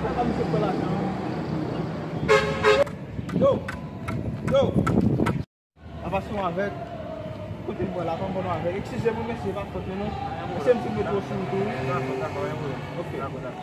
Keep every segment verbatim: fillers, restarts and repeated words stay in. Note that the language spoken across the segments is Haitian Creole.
Papa, misye pran lajan an. Yo! Yo! Apa se yon avèg? Kote m pran la, pa m pran yon avèg. Eskize m wi, mesye, pa fòt mwen non. Mesye, m sou metwo sou wout wi. Dakò, dakò, pa gen pwoblèm. Ok. Dakò, dakò.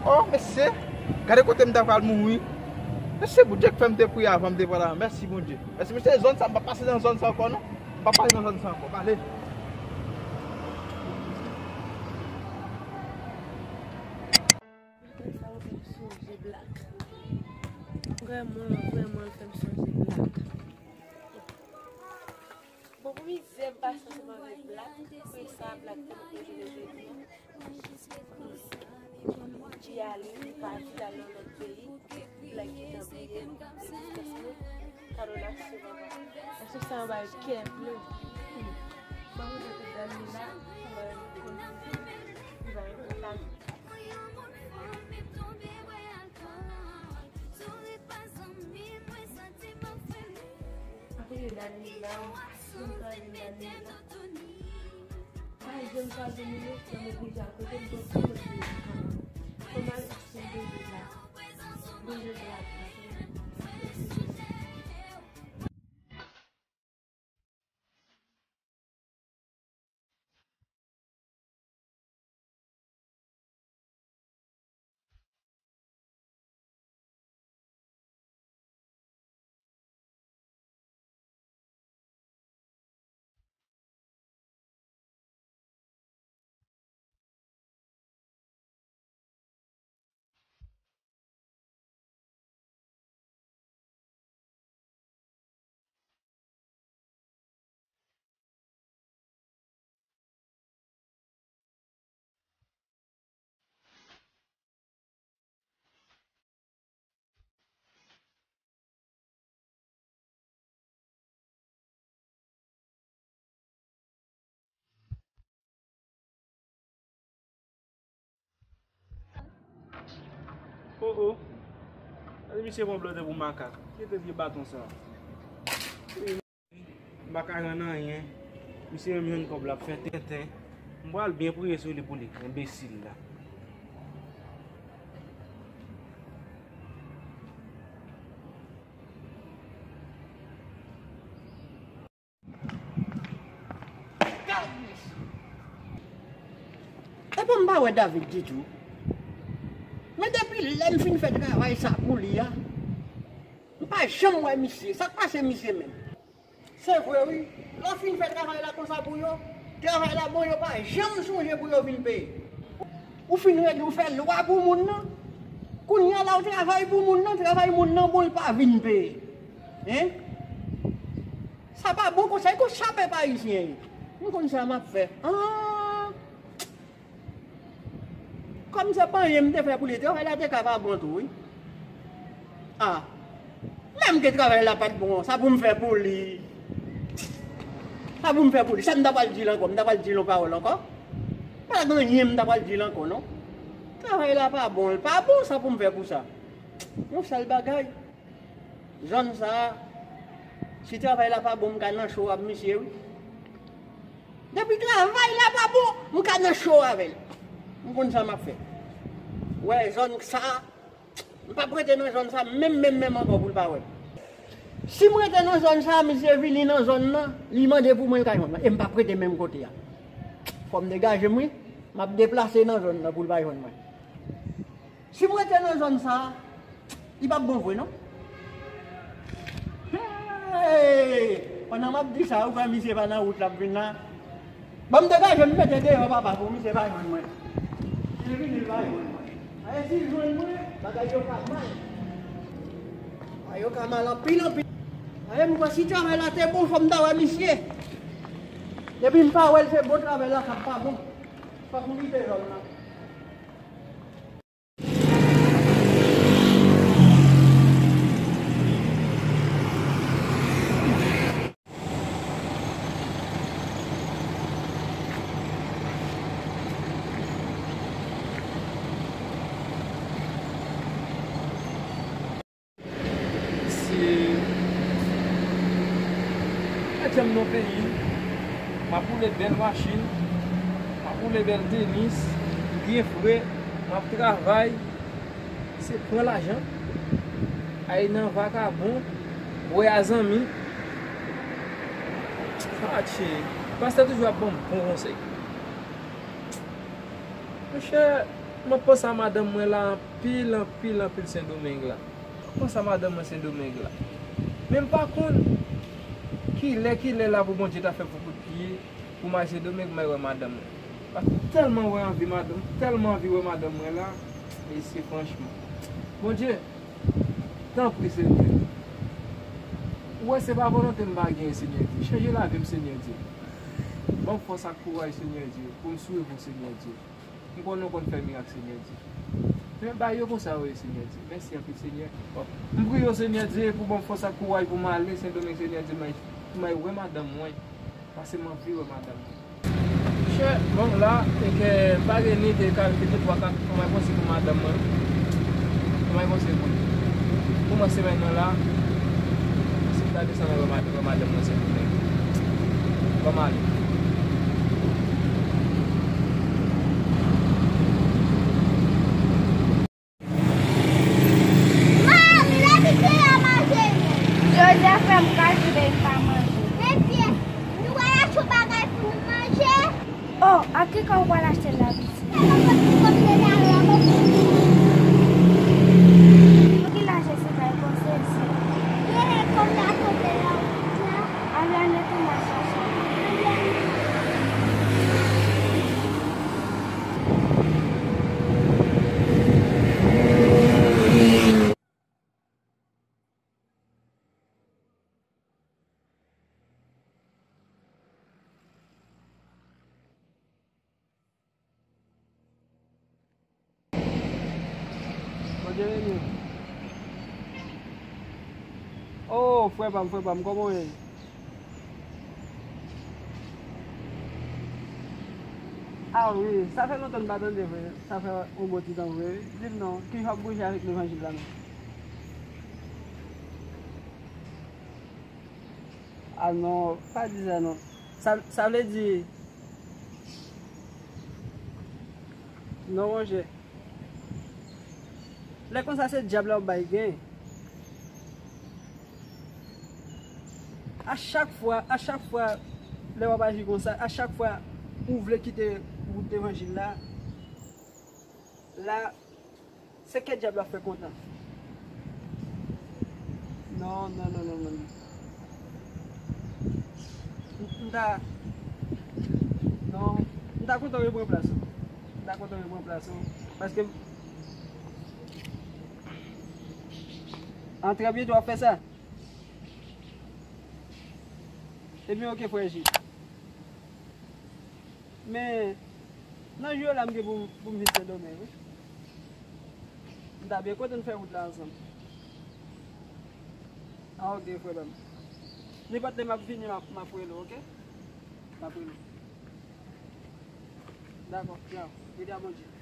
Oh, mesye, gade kote m ta pral mouri. Mesye, Bondye k fè m te priye avan m te pral la. Mèsi, Bondye. Mèsi, mesye, zòn sa, m pa pase nan zòn sa ankò, non. M pa pase nan zòn sa ankò. Pale. Sa yo fè m sonje Black. Vrèman, vrèman, l fè m sonje Black. Bon, pou mizè m pase ansanm avèk Black, pou sa Black te montre jounen jodi a. Li ale, li pati, l al nan lòt peyi, Black gentan bliye egzistans nou. Kado l ap sou mama. Paske sa yon bagay kè ple. Ban mwen tout dan li la, li va yon konn li va yon konn lavi. Akote Danila, m tande Danila. Ay, jèn sa vini yo, nan men deja kote m pran ti kote yo. Kòman l ap fè bezwen la? Bezwen la. Oh, oh. Gade misye pran blòdè pou makak. Kite vye baton sa. M pa ka rann anyen. Misye menm jwenn kòb la ap fè tenten. M pral byen priye sou li pou li, enbesil la. Epa m pa wè David ditou. Men depi lè m fin fè travay sa pou li a, m pa janm wè misye. Sa k pase misye menm? Se vre wi, lè w fin fè travay la konsa pou yo, travay la bon, yo pa janm sonje pou yo vin peye. Ou fin regle, ou fè lwa pou moun nan. Kounye a la w travay pou moun nan, travay moun nan bon, l pa vin peye. Hein? Sa pa bon konsa, e konsa pèp ayisyen ye. M konn sa m ap fè. Ah! Kòm se pa anyen m te fè pou li, travay la te ka pa bon tou, wi. Ah. Menm ke travay la pa t bon, sa pou m fè pou li? Sa pou m fè pou li? Sa m ta pral di l ankò? M ta pral di l yon pawòl ankò? Pa t gen anyen m ta pral di l ankò, non. Travay la pa bon, l pa bon, sa pou m fè pou sa? Yon sèl bagay. Zòn sa a, si travay la pa bon, m ka nan cho ak misye, wi. Depi travay la pa bon, m ka nan cho avè l. M konn sa m ap fè. Wè, zòn sa a, m p ap rete nan zòn sa a menm, menm, menm ankò pou l pa wè m. Si m rete nan zòn sa a, misye vini nan zòn nan, li mande pou mwen, l ka jwenn mwen. E m p ap rete menm kote a. Fò m degaje m, wi. M ap deplase nan zòn nan pou l pa jwenn mwen. Si m rete nan zòn sa a, li p ap bon vre non. Hey! Pandan m ap di sa, ou kwè misye pa nan wout l ap vin la? Ban m degaje m mete deyò papa pou misye pa jwenn mwen. Si l vini, l pa jwenn mwen. Aye, si l jwenn mwen, bagay yo ka mal. Bagay yo ka mal anpil, anpil. Aye, m kwè si travay la te bon, fò m ta wè misye. Depi m pa wè l, se bon travay la k ap pa bon. Fòk m kite zòn nan. Nan peyi, m ap woule bèl machin, m ap woule bèl tenis, byen fre, m ap travay, se pran lajan, al nan vakabon, bwè a zanmi. Atchè, pastè toujou ap ban m bon konsèy. Monchè, m ap panse a madanm mwen la anpil, anpil, anpil Sendomeng la. M ap panse a madanm mwen Sendomeng la. Men m pa konn kilè, kilè la pou Bondye ta fè pou kout pye, pou m al Sendomeng, pou m al wè madanm mwen. Paske m tèlman wè anvi madanm, m tèlman anvi wè madanm mwen la, mesye, franchman. Bondye, tanpri, Senyè. Ou wè, se pa volonte m pa genyen, Senyè Dye. Chanje lavi m, Senyè Dye. Ban m fòs ak kouraj, Senyè Dye, pou m swiv ou, Senyè Dye. M konnen w konn fè mirak, Senyè Dye. Men bagay yo konsa yo ye, Senyè Dye. Mèsi anpil, Senyè. M priye w, Senyè Dye, pou ban m fòs ak kouraj pou m ale Sendomeng, Senyè Dye, pou m al, pou m al wè madanm mwen. Paske m anvi wè madanm mwen. Chè, bon, la, e ke m pa gen ni de kalite de twa kat, kòman e posib pou madanm mwen? Kòman e posib pou li? Pou mwen, semèn nan la, si m ta desann wè mad-, wè madanm mwen, se pou mwen. Ban m ale. Mami, lè pitit la manje nou. Jodi a fè m kat jou depi m pa manje. Mesye, nou pral achte yon bagay pou nou manje. Oh, ak ki kòb ou pral achte l la, pitit? Fè yon pati kòb de la la, bon. Pou ki la Jessica e konseye se? Genlè kòb la tonbe la, ou la. Ann ale tou, m al chache. Ann ale. Bondye beni w. Oh, frè pa m, frè pa m, kòman w ye? Ah wi, sa fè lontan n pa tande vre. Sa fè yon bon ti tan vre. Di m non, kijan w ap bouje avèk levanjil la menm? Ah non, pa di sa non. Sa, sa vle di, non, monchè. Lè konsa, se dyab la w ap bay gen. A chak fwa, a chak fwa, lè w ap aji konsa, a chak fwa ou vle kite wout levanjil la, la, se kè dyab la fè kontan. Non, non, non, non, non. M, m ta, non, m ta kontan reprann plas ou. M ta kontan reprann plas ou. Paske m, an trè byento w ap fè sa. Ebyen, oke, frè Ji. Men, nan jou yo la, m gen pou, pou m vin Sendomeng, wi. M ta byen kontan n fè wout la ansanm. Ah, oke, frè pa m. Nenpòt lè m ap vini, m ap, m ap rele w, oke? M ap rele w. Dakò, ciao. Rete a Bondye.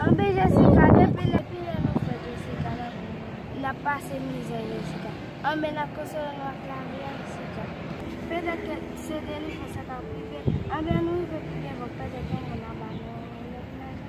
Anben Jessica, depi lè, depi lè nou frè Jessica, n ap, n ap pase mizè Jessica. Anben n ap konsole nou ak lavi a Jessica. Petèt ke se delivrans sa k ap rive. Anben nou rive pi devan, petèt yon moun ap ba nou yon lòt lavi.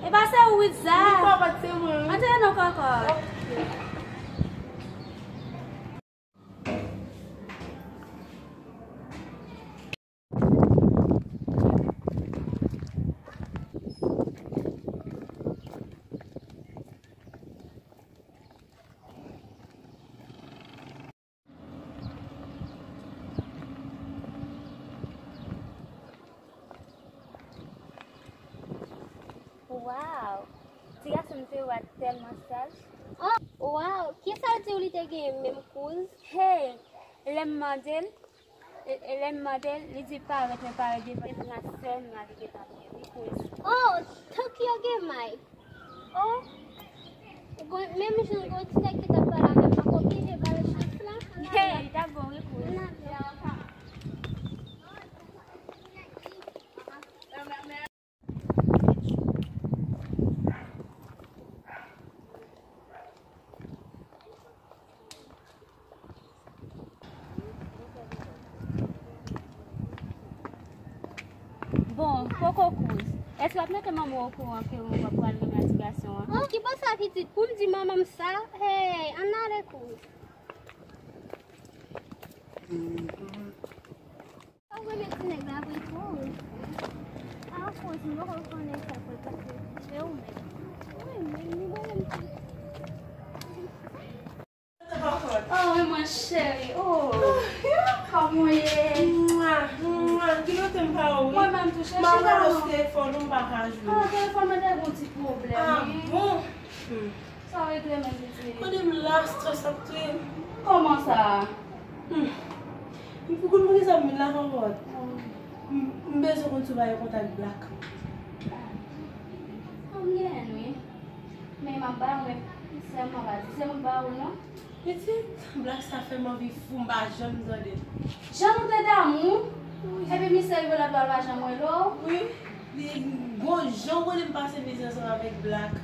E pa se ou wi, Za. Wi, kòkòt, se mwen, wi. Antre non, kòkòt. Ok. Waw! Ti gason m te wè a tèlman saj. Oh, waw! Kisa l di w li te genyen menm, kouz? Hey! Lè m mande l, e, e lè m mande l, li di parèt, men parèt devan m la sèlman li gentan ye, wi, kouz. Oh, tank yo gen may. Oh, gon, menm jan gon ti nèg ki t ap pale avè m, m ap oblije ba l chans la. Hey, li t ap bon, wi, kouz. Bon, poko kouz. Èske w ap mete manman w okouran ke w ap pral renmen a ti gason an? Oh, ki bò sa pitit? Pou m di manman m sa? Hey, ann ale kouz. Ou renmen ti nèg la vre tou. A, kouz, m poko konnen sa pou l pase. E ou menm? Ou renmen m, li renmen m tou. Oh, men mwen cheri. Oh, kòman w ye? Mwa, mwa, ki lòt m pa ou, wi? Mwen menm tou, cheri. M ap rele w sou telefòn ou, m pa ka jwenn ou. Ah, telefòn mwen te gon ti pwoblèm, wi. Ah, bon? Hmm. Sa regle menm pitit. Konnen m la, strès ap touye m. Kòman sa? Hmm. M pou konn poukisa m vin la ankò. M, m bezwen konn si w pa gen kontak Black. M genyen wi. Men m ap ba mwen sèlman pa di se mwen ba ou non. Pitit, Black sa fè m anvi fou, m pa janm tande l. Jan nou te damou, epi misye rive lòt bò l pa janm rele w. Wi, li gon jan w konnen m pase mizè ansanm avèk Black.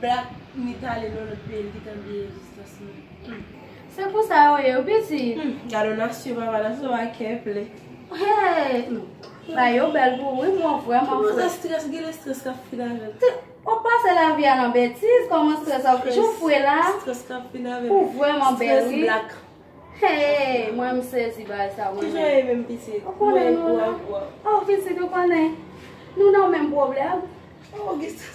Black, m t ale nan lòt peyi, l gentan bliye egzistans mwen. Hmm. Se konsa yo ye, wi, pitit. Hmm, gade yon nasyon, papa, nasyon pa kè plen. Hey, hmm. Bagay yo bèl pou ou, wi, mwen vrèman vrè. Kòman sa, strès, gen lè strès k ap fin avè m. Ou pase lavi a nan betiz, kòman strès ap, jan w fre la. Strès k ap fin avè m. Ou vrèman bèl, wi. Strès Black. Hey, mwen m sezi bagay sa, mwen menm. Kijan w ye menm, pitit? Ou konnen nou la. Oh, pitit, ou konnen. Nou nan menm pwoblèm. Oh, gen sa.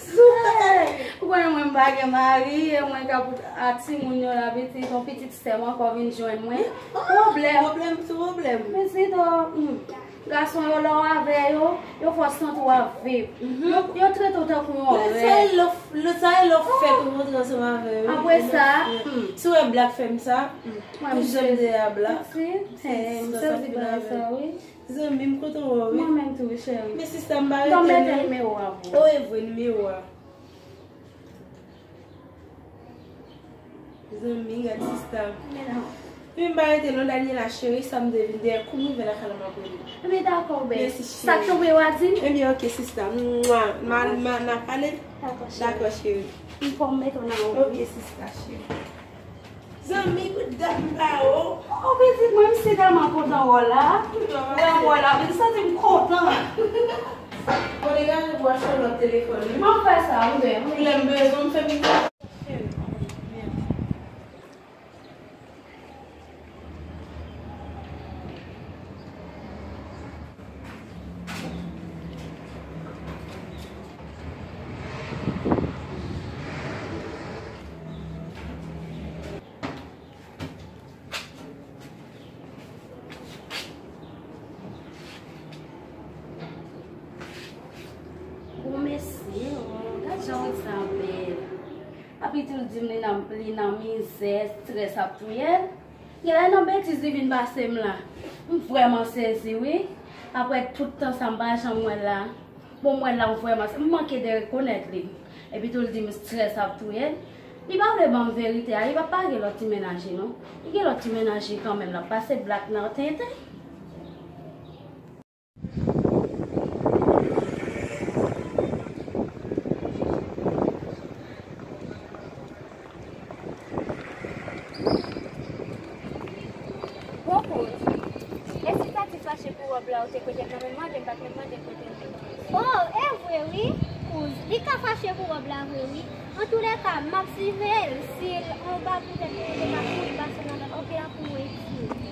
Hey, ou konnen mwen m pa gen mari, e mwen k ap a timoun yo la, pitit, yon pitit sè m ankò vin jwenn mwen. Oh, pwoblèm. Pwoblèm sou pwoblèm. Pitit, oh, hmm. Gason yo, lè w avè yo, yo fè w santi w ap viv. Mhm. Yo, yo trete w tankou yon rèv. Sa e lè w, sa e lè w fèk rankontre ansanm avè yo, wi. Apre sa, hmm. Si w wè Black fè m sa, hmm. Mwen, m sezi. Jan m te a Black. Mèsi. Hey, m sezi bagay sa, wi. Zanmi, m kontan wè w, wi. Mwen menm tou, wi, cheri. Men sista, m pa rete non. Bon, m mete nimewo a pou ou. Oh, e vre, nimewo a. Zanmi, gad sista. Men non. Wi, m pa rete non, Daniela cheri, sa m te vin dèyè kou m rive lakay la m ap rele w. Ebyen dakò, bèl. Mèsi, cheri. Sa k tonbe w a di m? Ebyen, ok, sista. Mwa, ma, ma, n a pale? Dakò, cheri. Dakò, cheri. M fò m mete w nan wout, wi. Ok, sista, cheri. Zanmi, kout dat m pa ou. Oh, pitit mwen, m si tèlman kontan wè w la. Lè m wè w la, m santi m kontan. Bon, degaje pou w achte yon lòt telefòn, wi. M ap fè sa, wi, bèl, wi. Lè m bezwen, m fè m. Gwo mèsi, oh, gad jan wout sa bèl. Epi tou l di m li nan, li nan mizè, strès ap touye l. Genlè nan betiz li vin pase m la. M vrèman sezi, wi. Apre tout tan sa, m pa janm wè l la. Bon, m wè l la, m vrèman, m manke de rekonèt li. Epi tou l di m strès ap touye l. Li pa vle ban m verite a, li pa, pa gen lòt ti mennaj li non. Li gen lòt ti mennaj li kanmenm, l ap pase Black nan tenten. Bon, kouz. Èske sa ti fache pou wòb la ou te prete m nan men m mande, m pa t menm mande l prete m li. Oh, e vre wi, kouz. Li ka fache pou wòb la vre wi. Antoulèka, m ap siveye l. Si l anba poutèt mwen, li ka kouri pase nan lòt kote a pou mwen.